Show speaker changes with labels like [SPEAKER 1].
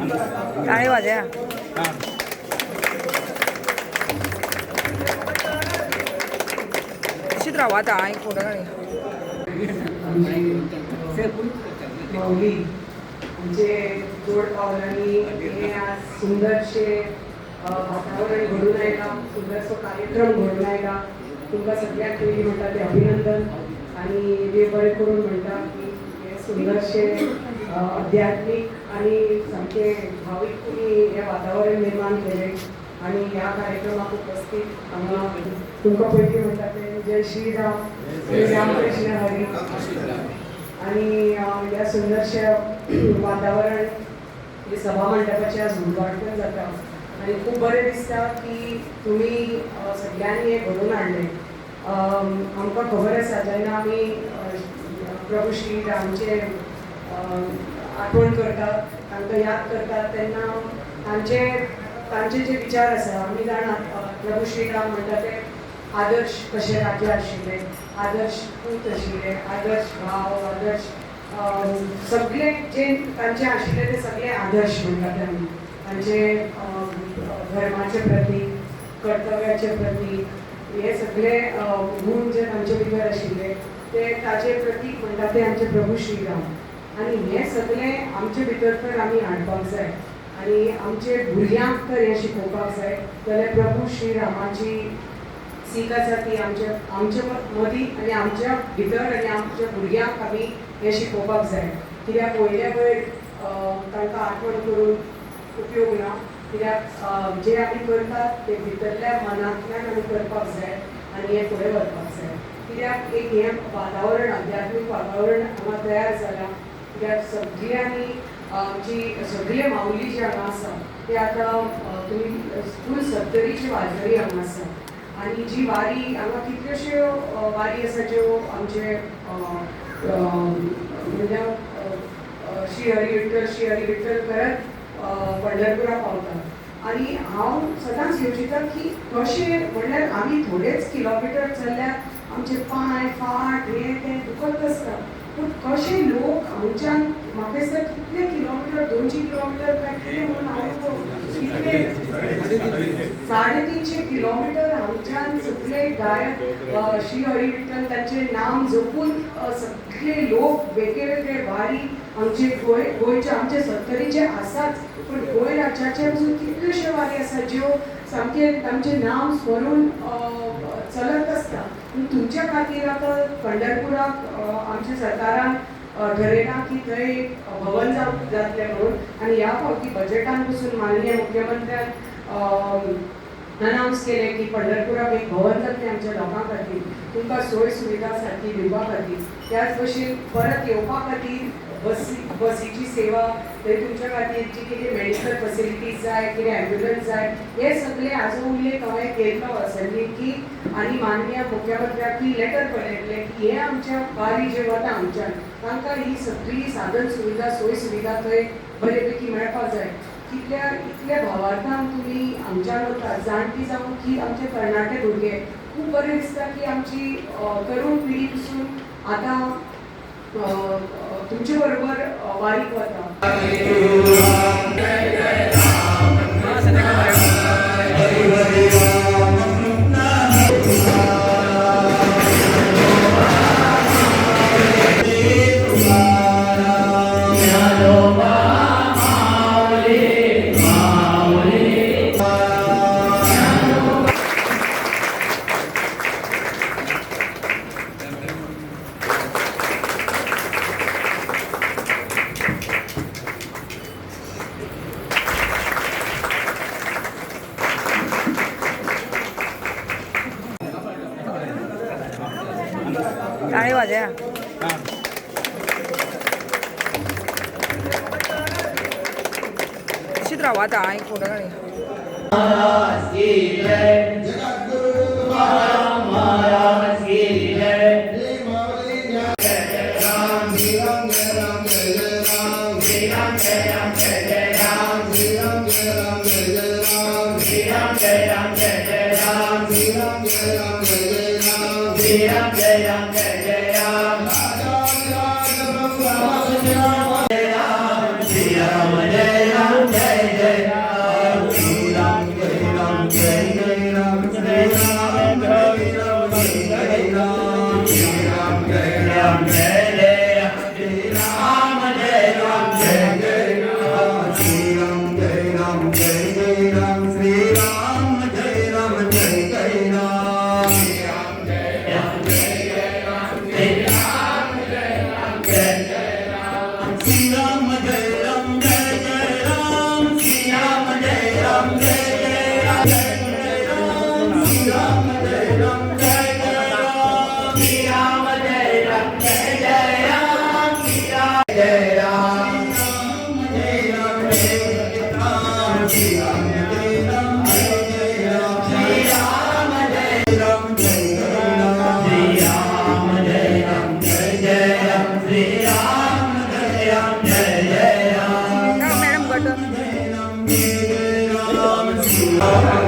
[SPEAKER 1] टाळी वाजया. अशीच राव आतां हांव एक फोटो काडया.
[SPEAKER 2] माऊली आमचे जोड पावलांनी हे आज सुंदरशे वातावरण घडून आयला, सुंदरसो कार्यक्रम घडून आयला. तुमकां सगळ्यांक पयलीं म्हणटा तें अभिनंदन आनी देव बरें करून म्हणटा की हे सुंदरशे आध्यात्मीक आनी सामकें भावीक तुमी हें वातावरण निर्माण केलें आनी ह्या कार्यक्रमाक उपस्थित हांगा तुमकां पयलीं म्हणटा तें जय श्रीराम, जय रामकृष्ण हरी. आणि ह्या सुंदरशा वातावरण हे सभा मंडपाचें आज उद्घाटन जाता आनी खूब बरें दिसता की तुमी सगळ्यांनी हें घडोवन हाडलें. आमकां खबर आसा जेन्ना आमी प्रभू श्री रामचे आठवण करतात, तांकां याद करतात तेन्ना तांचे तांचे जे विचार आसा आमी जाणात. प्रभू श्रीराम म्हणटा ते आदर्श कशे राजा आशिल्ले, आदर्श पूत आशिल्ले, आदर्श भाव, आदर्श सगळे जे तांचे आशिल्ले ते सगळे आदर्श म्हणटात आमी. तांचे धर्माचे प्रतीक, कर्तव्याचे प्रतीक, हे सगळे गूण जे तांचे भितर आशिल्ले ते ताचे प्रतीक म्हणटा ते आमचे प्रभू श्रीराम. आनी हें सगळें आमचे भितर तर आमी हाडपाक जाय आनी आमचे भुरग्यांक तर हें शिकोवपाक जाय जाल्यार प्रभू श्रीरामाची सीख आसा ती आमच्या आमच्या मदीं आनी आमच्या भितर आनी आमच्या भुरग्यांक आमी हें शिकोवपाक जाय. कित्याक वयल्या वयर तांकां आठवण करून उपयोग ना, कित्याक जे आमी करतात ते भितरल्या मनांतल्यान आमी करपाक जाय आनी हें फुडें व्हरपाक जाय. कित्याक एक हें वातावरण, आध्यात्मीक वातावरण हांगा तयार जालां. कित्याक सगळ्यांनी आमची सगळे माऊली जे हांगा आसा ते आतां तुमी फूल सत्तरीची वारकरी हांगा आसा आनी जी वारी हांगा कितल्योश्यो वारी आसा ज्यो आमचे म्हणल्यार श्री हरी विठ्ठल, श्री हरी विठ्ठल करत पंढरपुरा पावता. आनी हांव सदांच येवजिता की कशें म्हणल्यार आमी थोडेच किलोमिटर चल्ल्यार आमचे पांय, फाट, हें तें दुखत आसता, पूण कशें लोक हांगच्यान म्हाका दिसता कितले किलोमिटर, 200 किलोमिटर काय कितें म्हणून हांव कितले 350 किलोमिटर हांगच्यान सगळे गायक श्री हरी विठ्ठल तांचे नाम जपून सगळे लोक वेगळे वेगळे वारी आमचे गोंय गोंयचे आमचे सत्तरीचे आसाच, पूण गोंय राज्याचे पसून कितल्योश्यो वारी आसा ज्यो सामके तांचें नाम स्मरून चलत आसता. पूण तुमच्या खातीर आतां पंढरपुराक आमच्या सरकारान ठरयलां की थंय एक भवन जातलें म्हणून आनी ह्या फावटी बजेटान पसून माननीय मुख्यमंत्र्यान अनावन्स केलें की पंढरपुराक एक भवन जातलें आमच्या लोकां खातीर, तुमकां सोय सुविधा सारकी दिवपा खातीर. त्याच भशेन परत येवपा खातीर बसीची सेवा, थंय तुमच्या खातीर जी कितें मेडिकल फेसिलिटीज जाय, कितें ॲम्ब्युलन्स जाय, हे सगळे हाजो उल्लेख हांवें केल्लो असेंब्लीन की आनी माननीय मुख्यमंत्र्याक लेटर बरयल्लें की हे आमच्या वारी जे वता आमच्यान तांकां ही सगळी साधन सुविधा, सोय सुविधा थंय बरे पैकी मेळपाक जाय. कितल्या इतल्या भावार्थान तुमी हांगच्यान वता, जाणटी जावं की आमचे तरणाटे भुरगे, खूब बरें दिसता की आमची तरुण पिढी पसून आतां तुमचे बरोबर वारीक वता.
[SPEAKER 1] टाळी वाजया. अशीच राव आतां हांव एक फोटो काडया.
[SPEAKER 3] जगद्गुरु महाराज की जय. राम श्री राम जय राम जय जय राम, श्री राम जय राम जय जय राम, श्री राम जय राम जय जय राम, श्री राम जय राम जय जय राम, श्री राम जय राम जय जय राम, श्री राम जय राम जय जय राम. राजा राज प्रभु राम जय राम, श्री राम जय राम. राम।